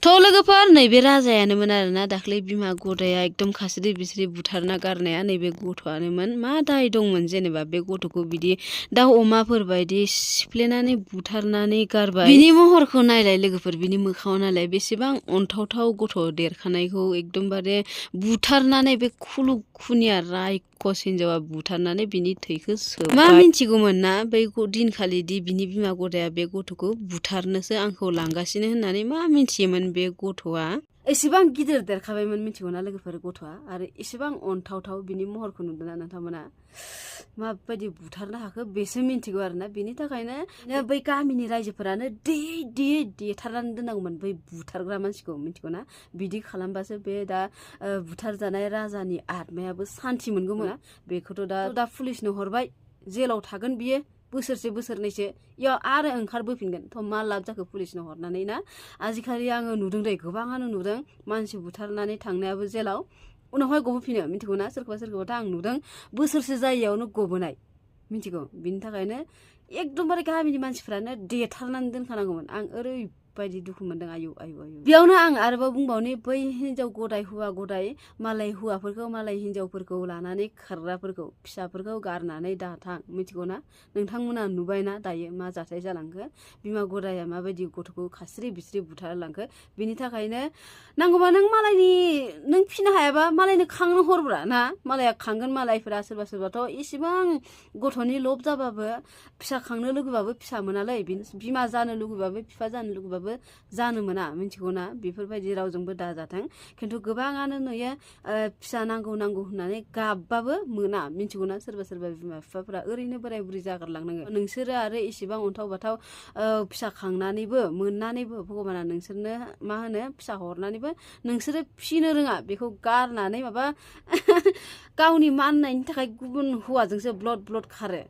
थ' लोगोफोर नैबे राजायानोमोन आरोना दाख्लै बिमा गदाया एकदम खास्रि बिस्रि बुथारना गारनाया नैबे गथ'आनोमोन। मा दाय दंमोन जेनेबा बे गथ'खौ बिदि दाउ अमाफोरबायदि सिफ्लेनानै बुथारनानै गारबाय। बिनि महरखौ नायलाय लोगोफोर, बिनि मोखाङाव नायलाय बेसेबां अनथावथाव गथ' देरखानायखौ एकदमबारे बुथारनानै बे खुलु खुनिया रायखस हिनजावा बुथारनानै बिनि थैखौ सोबबाय। मा मिन्थिगौमोन ना बै दिनखालि दि बिनि बिमा गदाया बे गथ'खौ बुथारनोसो आंखौ लांगासिनो होननानै मा मिन्थियोमोन बे गथ'आ? एसेबां गिदिर देरखाबायमोन मिथिगौना लोगोफोर गथ'आ, आरो एसेबां अनथावथाव बिनि महरखौ नुदोंना नोंथांमोना? माबायदि बुथारनो हाखो बेसो मिन्थिगौ आरोना। बेनि थाखायनो बै गामिनि रायजोफोरानो देयै देथारनानै दोननांगौमोन बै बुथारग्रा मानसिखौ, मिथिगौना? बिदि खालामबासो बे दा बुथारजानाय राजानि आत्मायाबो सान्थि मोनगौमोन। बेखौथ' दा पुलिसनो हरबाय, जेलाव थागोन बियो बोसोरसे बोसोरनैसो, इयाव आरो ओंखारबोफिनगोन। थ' मा लाब जाखो पुलिसनो हरनानै ना? आजिखालि आङो नुदों दै, गोबाङानो नुदों मानसि बुथारनानै थांनायाबो जेलाव उनावहाय गबोफिनो, मिथिगौना? सोरखौबा आं नुदों बोसोरसे जायैयावनो गबोनाय, मिथिगौ? बिनि थाखायनो एकदमबारे गामिनि मानसिफ्रानो देथारनानै दोनखानांगौमोन। आं ओरैबायदि दुखु मोनदों, आयु। बेयावनो आं आरोबाव बुंबावनि, बै हिनजाव गदाय हौवा गदाय मालाय हौवाफोरखौ मालाय हिनजावफोरखौ लानानै खारग्राफोरखौ फिसाफोरखौ गारनानै दाथां, मिथिगौना? नोंथांमोना नुबायना दायो मा जाथाय जालांखो? बिमा गदाया माबायदि गथ'खौ खास्रि बिस्रि बुथारलांखो। बिनि थाखायनो नांगौबा नों फिनो हायाबा मालायनो खांनो हरब्रा ना? मालाया खांगोन, मालायफोरा सोरबाथ' इसेबां गथ'नि लब जाबाबो फिसा खांनो लुगैबाबो फिसा मोनालै, बिमा जानो लुगैबाबो बिफा जानो लुगैबाबो जानो मोना, मिथिगौना? बेफोरबायदि रावजोंबो दाजाथों। खिन्थु गोबाङानो नुयो फिसा नांगौ होननानै गाबबाबो मोना, मिथिगौना? सोरबा बिमा बिफाफोरा ओरैनो बोराय बुरि जागारलांनांगो। नोंसोरो आरो इसेबां अन्थाव बाथाव फिसा खांनानैबो मोननानैबो भगबाना नोंसोरनो मा होनो फिसा हरनानैबो नोंसोरो फिनो रोङा, बेखौ गारनानै माबा गावनि माननायनि थाखाय गुबुन हौवाजोंसो ब्लद खारो।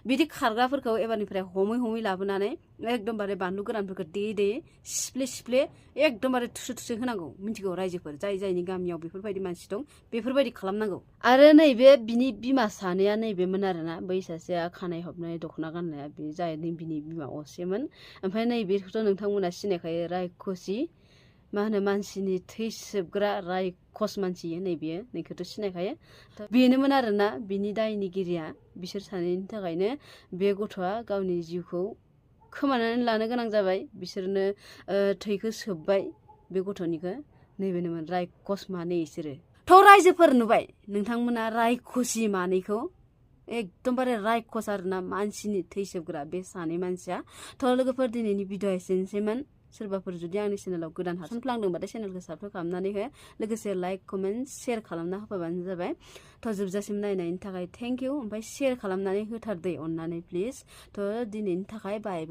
बिदि खारग्राफोरखौ एबारनिफ्राय हमै लाबोनानै एकदमबारे बानलु गोरानफोरखौ देयै सिफ्ले एकदमबारे थुसो होनांगौ, मिथिगौ? रायजोफोर जायनि गामियाव बेफोरबायदि मानसि दं बेफोरबायदि खालामनांगौ। आरो नैबे बिनि बिमा सानैया नैबेमोन आरोना, बै सासेया खानाय हबनाय दख'ना गाननाया बे जाहैदों बिनि बिमा असेमोन। ओमफ्राय नैबेखौथ' नोंथांमोना सिनायखायो, रायखसि, मा होनो मानसिनि थै सोबग्रा रायखस मानसि नैखौथ' सिनायखायो। बेनोमोन आरोना बिनि दायनिगिरिया। बिसोर सानैनि थाखायनो बे गथ'आ गावनि जिउखौ खोमानानै लानो गोनां जाबाय। बिसोरनो थैखौ सोबबाय बे गथ'निखौ। नैबेनोमोन रायखस मानै इसोरो। थ' रायजोफोर नुबाय नोंथांमोना रायखसि मानैखौ? एकदमबारे रायखस आरोना, मानसिनि थै सोबग्रा बे सानै मानसिया। थ' लोगोफोर दिनैनि भिडिअ एसेनोसैमोन। सोरबाफोर जुदि आंनि चेनेलाव गोदान हाबसनफ्लांदोंबाथाय चेनेलखौ साबस्क्राइब खालामनानै हो, लोगोसे लाइक कमेन्ट शेयार खालामना होफाबानो जाबाय। थ' जोबजासिम नायनायनि थाखाय थेंक इउ। ओमफ्राय शेयार खालामनानै होथार दै अननानै प्लिज। थ' दिनैनि थाखाय बाय।